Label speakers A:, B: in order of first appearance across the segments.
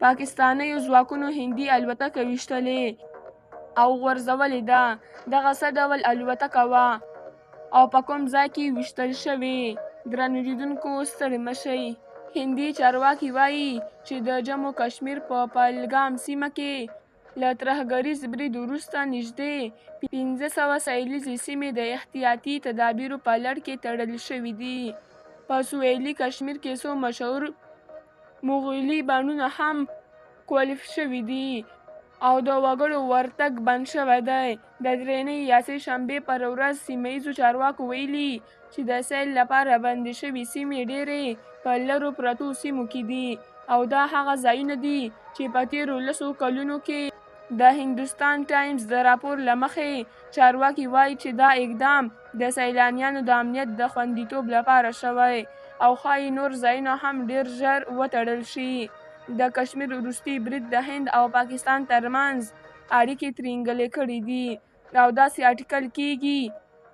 A: پاکستانیو ځواکونو هندي الوتکه ویشتلې او غورځولې ده. دغه څه ډول الوتکه وه او په کوم ځای کې ویشتل شوې؟ درنو لیدونکو ستړي مه شئ. هندي چارواکي وايي چې د جمو کشمیر په پهلګام سیمه کې له ترهګریز برید وروسته نږدې 500 سیلیزې سیمې د احتیاطي تدابیرو په لړ کې تړل شوې دي. په سویلي کشمیر کې څو مشهور مغولي بڼونه هم قلف شوي دي او د وګړو ورتګ بند شوی دی. د درېنۍ یا سې شنبې پر ورځ سیمه ییزو چارواکو ویلي چې د سیل لپاره بندې شوې سیمې ډېرې په لرو پرتو سیمو کې دي او دا هغه ځایونه دي چې په تېرو 10 کلونو کې د هندوستان ټایمز د راپور له مخې، چارواکي وايي چې دا اقدام د سیلانیانو د امنیت د خوندیتوب لپاره شوی او ښايي نور ځایونه هم ډېر ژر وتړل شي. د کشمیر وروستي برید د هند او پاکستان ترمنځ اړیکې ترینګلې کړې دي او داسې اټکل کېږي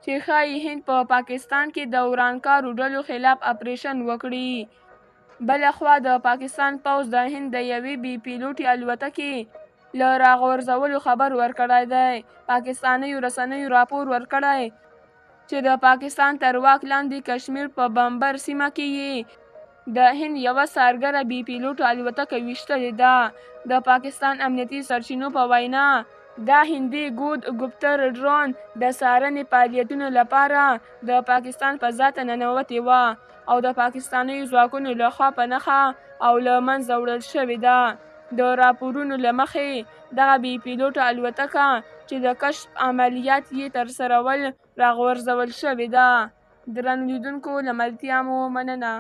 A: چې ښايي هند په پاکستان کې د ورانکارو ډلو خلاف اپرېشن وکړي. بله خوا د پاکستان پوځ د هند د یوې بې پیلوټې الوتکې له راغورځولو خبر ورکړی دی. پاکستانیو رسنیو راپور ورکړی چې د پاکستان تر واک لاندې کشمیر په بمبر سیمه کې یې د هند یوه څارګره بې پیلوټه الوتکه ویشتلې ده. د پاکستان امنیتي سرچینو په وینا، دا هندي ګود ګوپتر ډرون د څارنې فعالیتونو لپاره د پاکستان فضا ته ننوتې وه او د پاکستانیو ځواکونو لخوا په نښه او له منځه وړل شوې ده. د راپورونو له مخې، دغه بې پیلوټه الوتکه چې د کشف عملیات یې ترسرول، راغورځول شوې ده. درنو لیدونکو له ملتیا مو مننه.